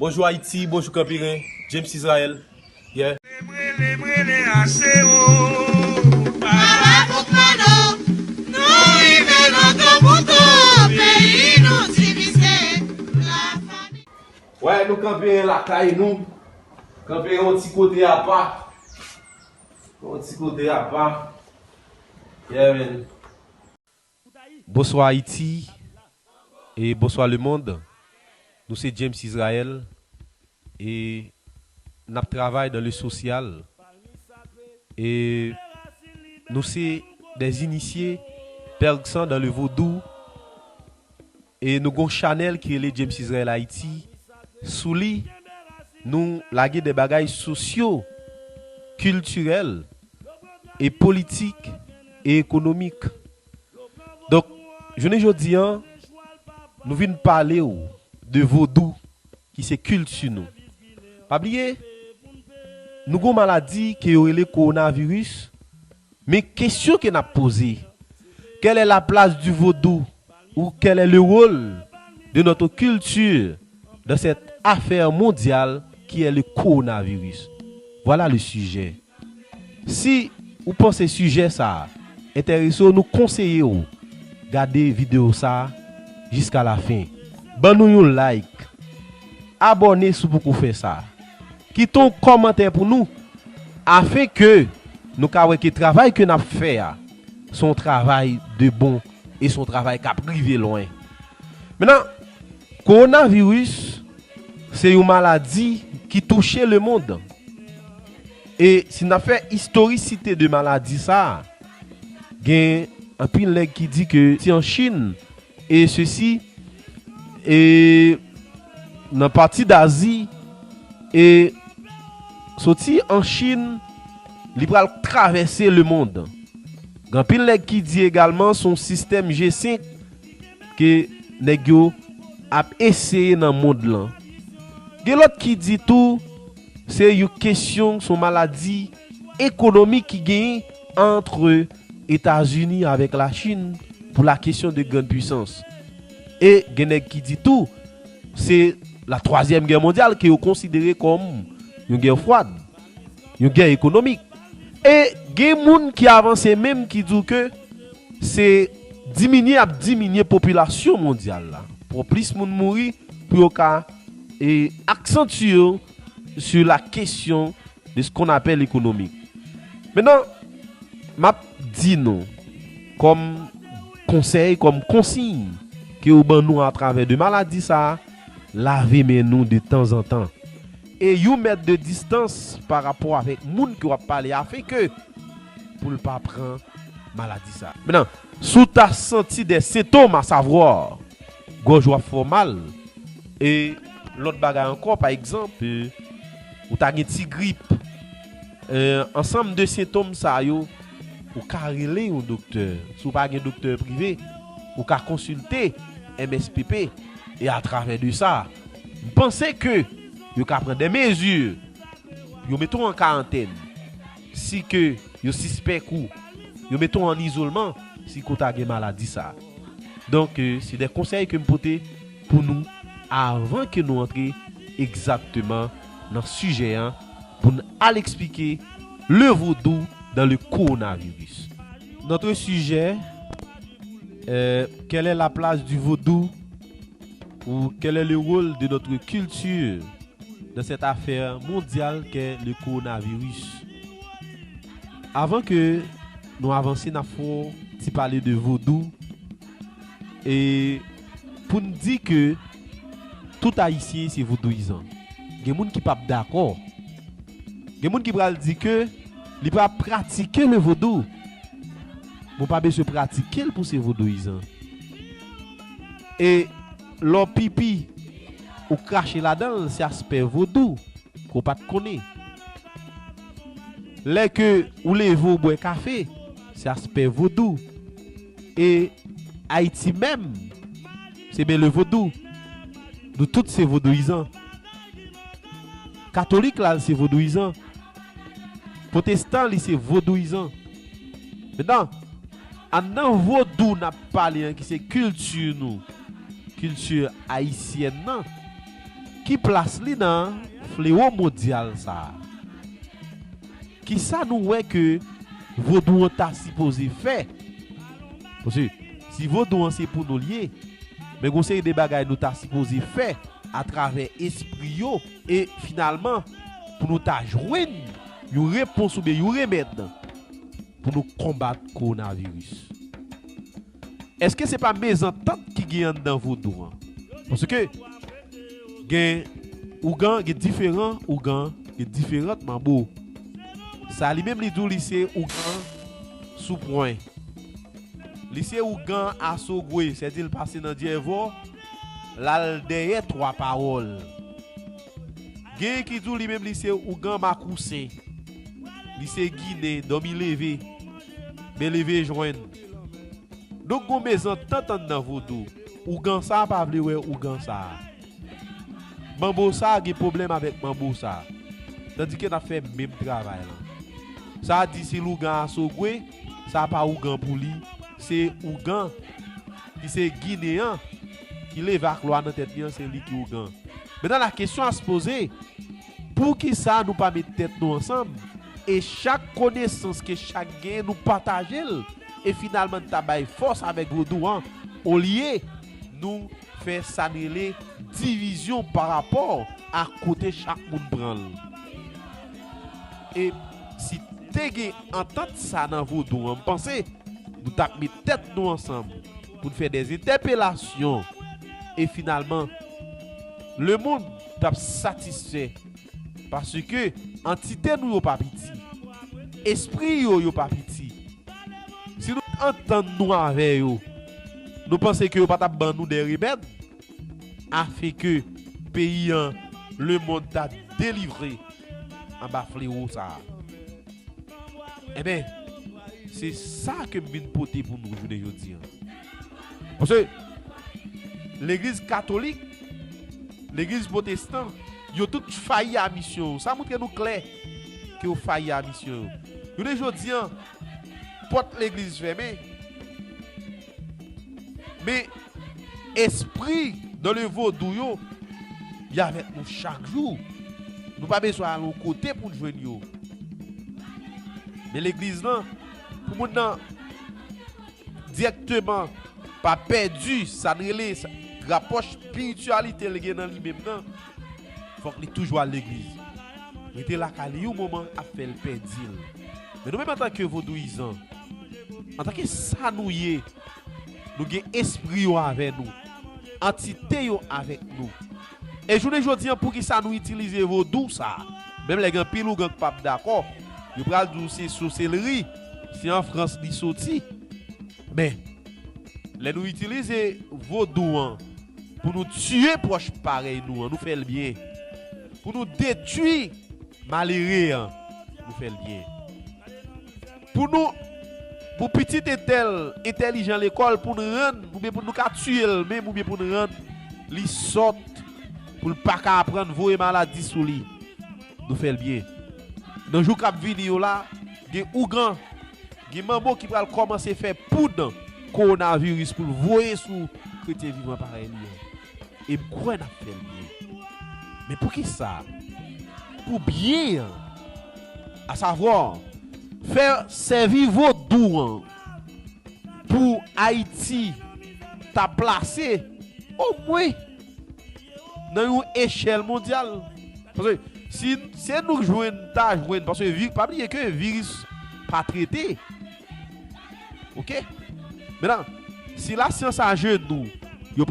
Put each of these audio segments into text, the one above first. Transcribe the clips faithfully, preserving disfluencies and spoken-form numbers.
Bonjou Ayiti, bonjou Kanperen, James Israel. Yeah. Papa Koukmano, nou rive nan Tonbouton, peyi nou divize, lafanmi. Wè, nou Kanperen lakay nou. Kanperen yon ti kote apa. Yon ti kote apa. Yeah, man. Bonswa Ayiti e bonswa lemonn. Nou se James Israel e n ap travay dans le social. E nou se des initiés pur sang dans le vodou. E nou gon chanèl ki rele James Israel Haïti. Sou li, nou lage de bagay sosyo, kiltirèl, e politik, e ekonomik. Donk, jounen jodi an, nou vin pale w de vodou ki se kilti nou. Pa bliye, nou gon maladi ke yo rele kowonaviris, men kesyon ke n ap poze, quelle est la place du vaudou ou quel est le rôle de notre culture dans cette affaire mondiale qui est le coronavirus? Voilà le sujet. Si ou panse sijè sa a enterese w, nou konseye w gade videyo sa a jiska lafen. Ban nou yon like, abòne si w poko fè sa, kite yon kòmantè pou nou, afen ke nou ka wè ke travay ke n ap fè a se yon travay de bon e se yon travay k ap rive lwen. Mentnan, kowonaviris se yon maladi ki touche lemonn. E si n ap fè istorisite de maladi sa a, gen anpil nèg ki di ke se an Chin, e sesi, e nan pati d'Azi, e soti an Chin, li pral travèse lemonn. Gen anpil nèg ki di egalman se yon sistèm G senk ke nèg yo ap eseye nan mond lan. Gen lòt ki di tou se yon kesyon, se yon maladi ekonomik ki genyen ant Etazini avèk Lachin pou la kesyon de grann pwisans. E gen nèg ki di tou se la twazyèm gè mondyal ke yo konsidere kòm yon gè fwad, yon gè ekonomik. E gen moun ki avanse menm ki di w ke se diminye ap diminye popilasyon mondyal la. Pou plis moun mouri, pou yo ka e aksantye yo sur la question de ce qu'on appelle économique. Mentnan, m ap di nou kòm konsèy, kòm konsiy ke yo ban nou atravè de maladi sa a, lave men nou de tanzantan. E yon mèt de distans pa rapò avèk moun ke w ap pale a, afen ke pou l pa pran maladi sa a. Mentnan, si w ta santi de sentòm, asavwa gòj w ap fè w mal, e lòt bagay ankò, pa egzanp, e, ou ta gen ti grip, e, ansanm de sentòm sa yo, ou ka rele yon doktè. Si w pa gen doktè prive, ou ka konsilte M S P P, e atravè de sa, m panse ke yo ka pran de mezi, yo mete w an karantèn, si ke yo sispèk ou, yo mete w an izolman, si ke w ta gen maladi sa. Donk, e, se de konsèy ke m pote pou nou avan ke nou antre egzakteman nan sijè an, pou n al eksplike le vodou dans le coronavirus. Notre sujet, euh, quelle est la place du vaudou ou quel est le rôle de notre culture dans cette affaire mondiale qu'est le coronavirus? Avan ke nou avanse, n ap fè yon ti pale de vodou. E pou n di ke tout Ayisyen se vodouyizan. Gen moun ki p ap dakò. Gen moun ki pral di ke li pa pratike le vodou. Bon, pa bezwen pratike l pou se vodouyizan. E lè w pipi, ou krache ladan l, se aspè vodou ke w pa t konnen. Lè ke ou leve, ou bwè kafe, se aspè vodou. E Ayiti menm, se ben le vodou. Nou tout se vodouyizan. Katolik la, li se vodouyizan. Pwotestan, li se vodouyizan. Mentnan, anndan vodou n ap pale an, ki se kilti nou, kilti ayisyèn nan, Ki plas li nan flewo mondyal sa a? Kisa nou wè ke vodou an ta sipoze fè? Paske si vodou an se pou nou l ye, men gon seri de bagay nou ta sipoze fè atravè espri yo, e finalman, pou nou ta jwenn yon repons oubyen yon remèd pou nou konbat kowonaviris. Èske se pa mezantant ki gen anndan vodou an? Paske gen ougan, gen diferan ougan, gen diferan manbo. Sa li menm li di w li se ougan sou pwen. Li se ougan asogwe, sèdi l pase nan dyèvò, l al dèyè twa pawòl. Gen ki di w li menm li se ougan makousen. Li se ginen, dòmi leve, men leve jwenn. Donk, gon mezantant anndan vodou. Ougan sa a pa vle wè ougan sa a. Manbo sa a gen pwoblèm avèk manbo sa a. Tandike n ap fè menm travay lan. Sa a di si l ougan asogwe, sa a pa ougan pou li. Se ougan ki se ginen an, ki leve ak lwa nan tèt li an, se li ki ougan. Mentnan, la kesyon a se poze, poukisa nou pa met tèt nou ansanm e chak konesans ke chak genyen, nou pataje l e finalman n ta bay fòs avèk vodou an, olye nou fè sa n rele divizyon pa rapò a kote chak moun pran l. E si te gen antant sa nan vodou an, m panse nou t ap met tèt nou ansanm pou n fè dèzentèpelasyon e finalman lemonn t ap satisfè, paske antite nou yo pa piti, espri yo yo pa piti. Si nou antann nou avè yo, nou panse ke yo pa t ap ban nou de remèd afin ke peyi an, lemonn ta delivre anba flewo sa a. Enben, se sa ke m vin pote pou nou jounen jodi an. Paske legliz katolik, legliz pwotestan, yo tout fayi a misyon yo. Sa montre nou klè ke yo fayi a misyon yo. Jounen jodi an, pòt legliz fèmen. Men espri dans le vodou yo, y avèk nou chak jou. Nou pa bezwen al yon kote pou n jwenn yo. Men legliz lan, pou moun nan dirèkteman pa pèdi sa n rele sa, rapwòch espirityalite l gen nan li menm nan, fòk li toujou al legliz. Rete lakay li yon moman ap fè l pèdi l. Men nou menm antanke vodouyizan, antanke sa nou ye, nou gen espri yo avè nou, antite yo avèk nou. E jounen jodi an, poukisa nou itilize vodou sa a? Menm lè gen anpil ougan k p ap dakò, yo pral di w se soselri, se an Frans li soti. Men, lè nou itilize vodou an pou nou tiye pwòch parèy nou an, nou fè l byen. Pou nou detwi malere an, nou fè l byen. Pou nou, pou pitit entèl entèlijan lekòl, pou n rann, oubyen pou nou ka tiye l menm, oubyen pou n rann li sòt, pou l pa ka aprann voye maladi sou li, nou fè l byen. Nan jou k ap vini yo la, gen ougan, gen manbo ki pral kòmanse fè poud kowonaviris pou l voye sou kretyen vivan parèy li an. E m kwè n ap fè l byen. Men poukisa? Pou byen an. Asavwa, fè sèvi vodou an pou Ayiti ta plase omwen nan yon echèl mondyal. Paske si se nou k jwenn, ta jwenn, paske vi-, pa bliye ke viris pa trete. Oke? Mentnan, si lasyans ajenou, yo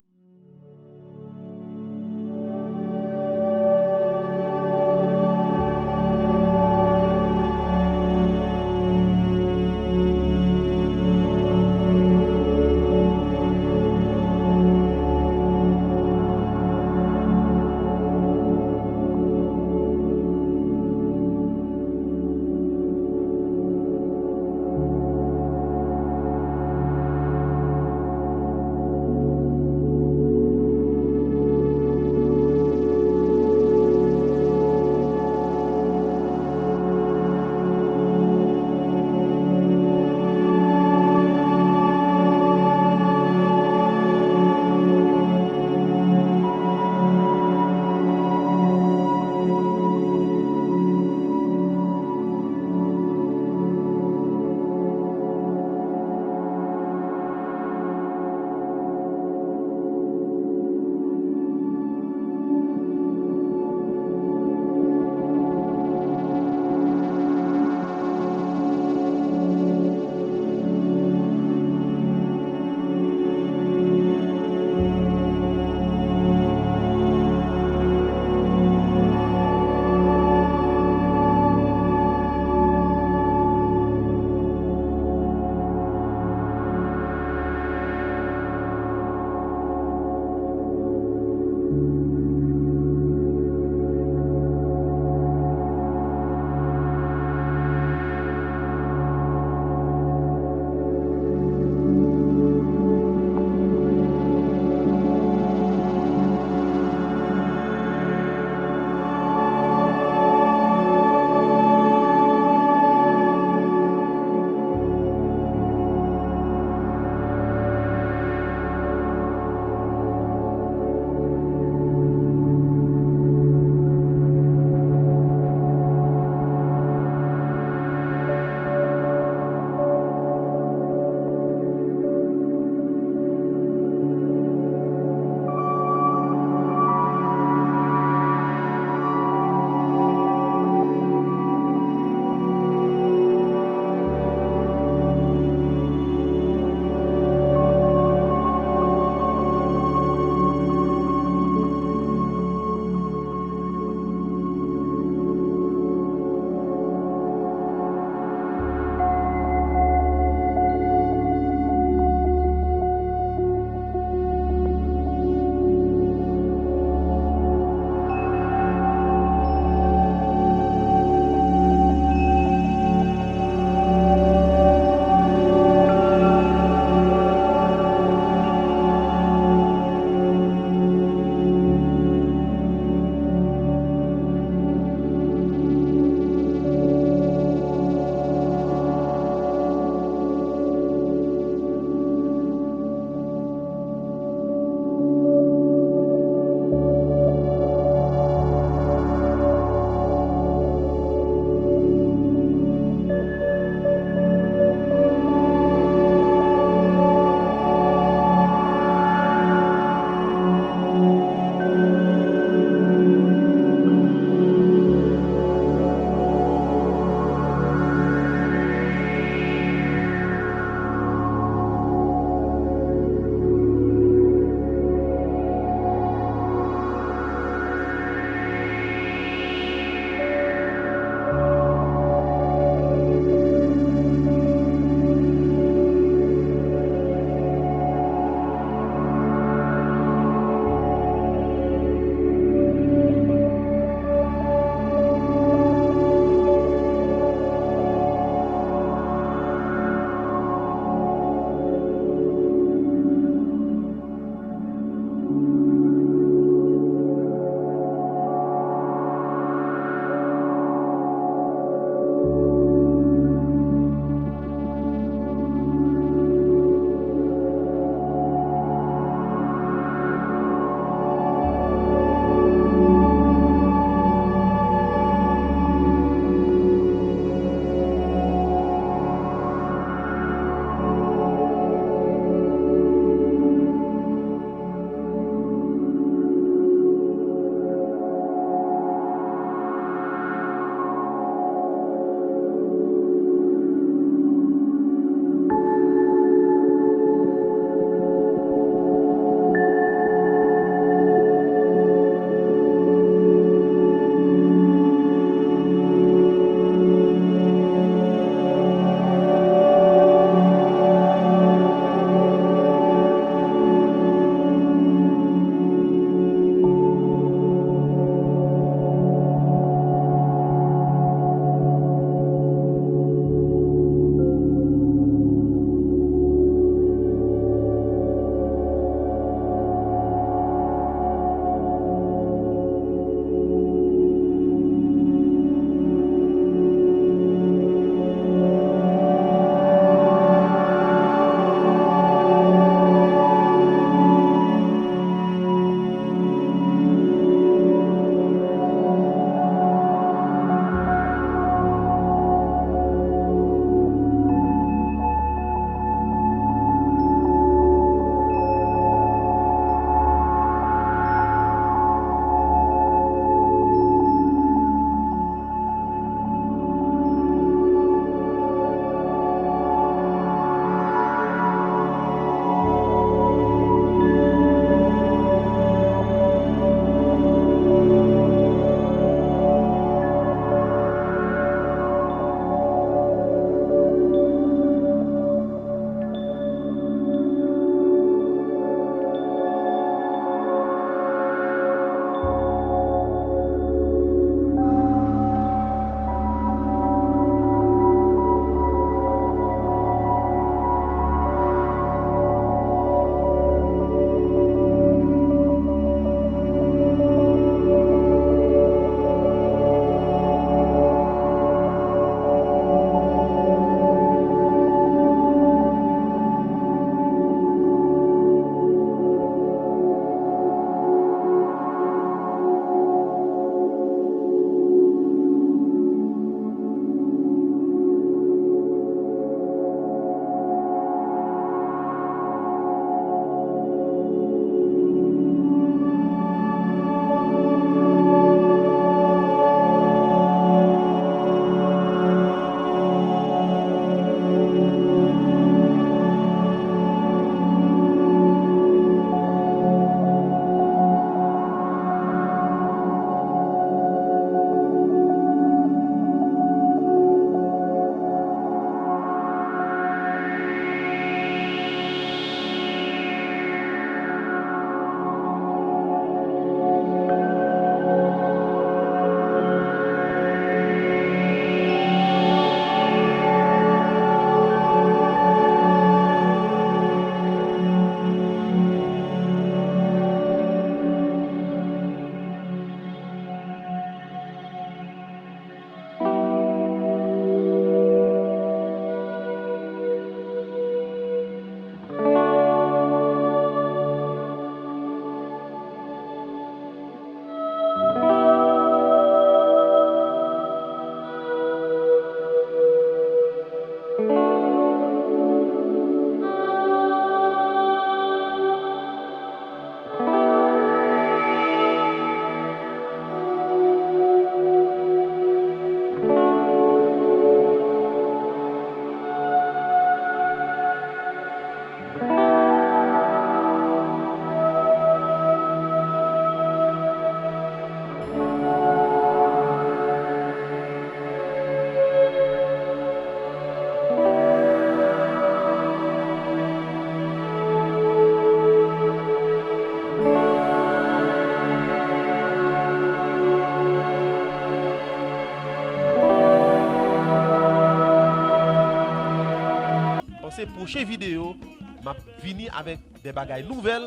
pwochen videyo, m ap vini avèk de bagay nouvèl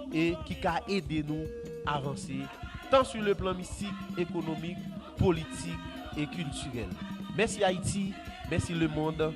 e ki ka ede nou avanse, tan sur le plan mistik, ekonomik, politik e kiltirèl. Mèsi Ayiti, mèsi lemonn,